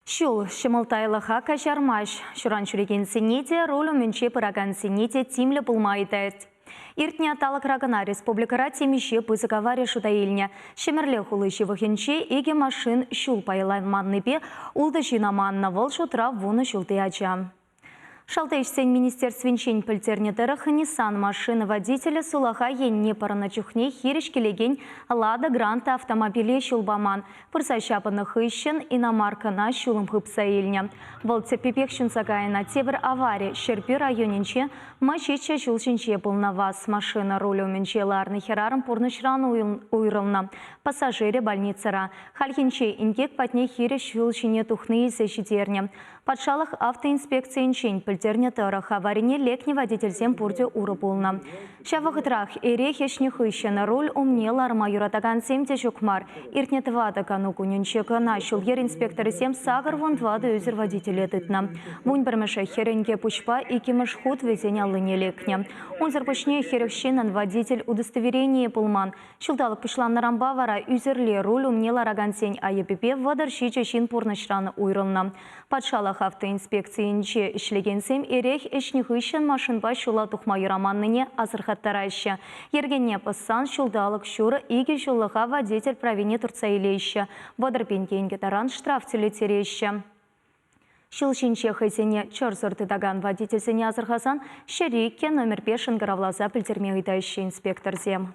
Ҫул ҫӑмӑлттайлӑха каҫармасть. Ҫуран ҫӳрекенсене те, руль умӗнче пыракансене те тимлӗ пулма ыйтать. Иртнӗ талӑкра кӑна республикӑра темиҫе пысӑк авари шута илнӗ. Ҫӗмӗрле хули ҫывӑхӗнче икӗ машин ҫул пайланманнипе ултӑ ҫын аманнӑ, вӑл шутра вунӑ ҫулти ача. Шалти ӗҫсен министерствинчен пӗлтернӗ тӑрӑх, Nissan машина водителӗ сулахай енне пӑрӑннӑ чухне хирӗҫ килекен Лада Гранта автомобиле ҫул паман. Пырса ҫапӑннӑ хыҫҫӑн иномаркӑна ҫулӑм хыпса илнӗ. Вӑл тӗппипех ҫунса кайнӑ. Тепӗр авари Ҫӗрпӳ районӗнче Мачичча ҫул ҫинче пулнӑ. ВАЗ машина руль умӗнче ларнӑ хӗрарӑм пурнӑҫран уйрӑлнӑ. Пассажирӗ больницӑра. Хальхинче инкек патне хирӗҫ ҫул ҫине тухни илсе ҫитернӗ. Патшалӑх автоинспекцийӗнчен пӗлтернӗ тӑрӑх, аварине лекнӗ водительсем пурте урӑ пулнӑ. Ҫав вӑхӑтрах эрех ӗҫнӗ хыҫҫӑн руль умне ларма юратакансем те ҫук мар. Иртнӗ тӑватӑ кану кунӗнче кӑна ҫул-йӗр инспекторӗсем 84 ӳсӗр водителе тытнӑ. Вунпӗрмӗшӗ хӗрӗнкӗ пуҫпа иккӗмӗш хут вӗсен аллине лекнӗ. Унсӑр пуҫне 40 ҫыннӑн водитель удостоверенийӗ пулман. Ҫулталӑк пуҫланнӑранпа вара ӳсӗрле руль умне ларакансен айӑпӗпе 37 ҫын пурнӑҫран уйрӑлнӑ. Патшалӑх автоинспекцийӗнче ӗҫлекенсем эрех ӗҫнӗ хыҫҫӑн машинпа ҫула тухма юраманнине асӑрхаттараҫҫӗ. Йӗркене пӑссан ҫулталӑк ҫурӑ икӗ ҫуллӑха водитель правине туртса илеҫҫӗ, 30 пин тенкӗ таран штраф тӳлеттереҫҫӗ. Ҫул ҫинче хӑйсене чӑрсӑр тытакан водительсене асӑрхасан 102 номерпе шӑнкӑравласа пӗлтерме ыйтаҫҫӗ инспекторсем.